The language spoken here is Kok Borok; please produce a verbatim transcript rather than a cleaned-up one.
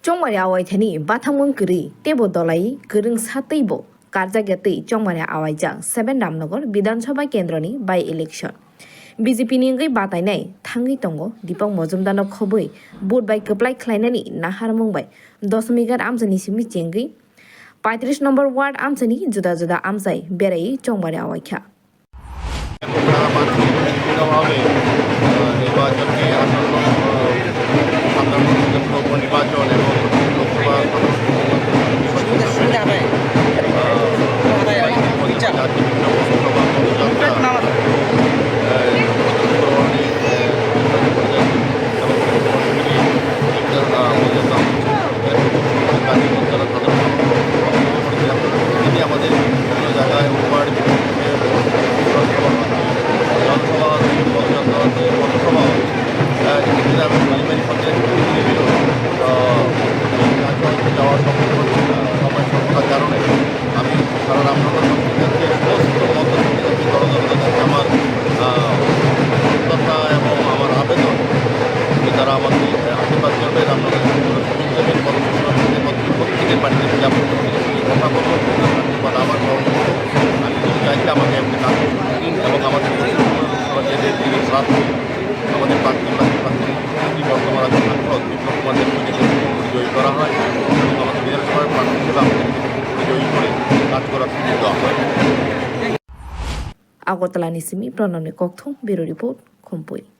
Chongmari awaithani bathangmung kwrwi teibo dolai kwrwngsa teibo karjakya tei Chongmari awaijak seven Ramnagar Bidhan Sabha kendroni by election. B J P ni wngwi batainai thangwi tongo Deepak Majumdarno khobwi vote bai kwplai khlainani naharmung bai Dosmigar amchaini simi chengwi paitris number ward amchaini juda juda amchai beraiwi Chongmari awaikha. নির্বাচনকে আসন্ন, আহ, সাধারণ লোকসভা নির্বাচন এবং লোকসভা সদস্য নির্বাচন সামনে রেখে, আহ, জাতীয় বিভিন্ন মঞ্চ বা গণযাত্রা, আহ, এবং, আহ, পর্যায়ে তারা সাধারণ সম্পাদক করেছে। এবং প্রতিদিনই আমাদের বিভিন্ন জায়গায় উপহার, জনসভা আছে, পদযাত্রা আছে, পথসভা আছে। আহ, এক্ষেত্রে আমি প্রাইমারি পর্যায়ে বিভিন্ন, আহ, কার্যালয়ে যাওয়া সম্ভব হচ্ছে না, সময় স্বল্পতার কারণে। আমি সারা রামনগর সমস্ত মঞ্চ সমিতির জনগণের কাছে আমার, আহ, প্রত্যাশা এবং আমার আবেদন যে তারা আমাকে আশীর্বাদ করবে, রামনগর সমস্ত কর্মসূচির মধ্যে প্রত্যেকের বাড়িতে যাবো, প্রত্যেকের সঙ্গে কথা বলবো, আশীর্বাদ আমার গ্রহণ করবো। আমি শুধু চাইছি আমাকে একটা কাজ করতে দিন এবং আমাদের পশ্চিমবঙ্গের লোকসভা কেন্দ্রের যিনি প্রার্থী, আমাদের প্রার্থী, প্রার্থী, প্রার্থী বর্তমান রাজ্য সাংসদ বিপ্লব কুমার দেবকে জয়ী করা হয় এবং আমাদের বিধানসভার প্রার্থী হিসেবে আমাদের জয়ী করে কাজ করার সুযোগ দেওয়া হয়। Agartala ni simi Pranamni Kokthung, Bureau Report, Khumpui.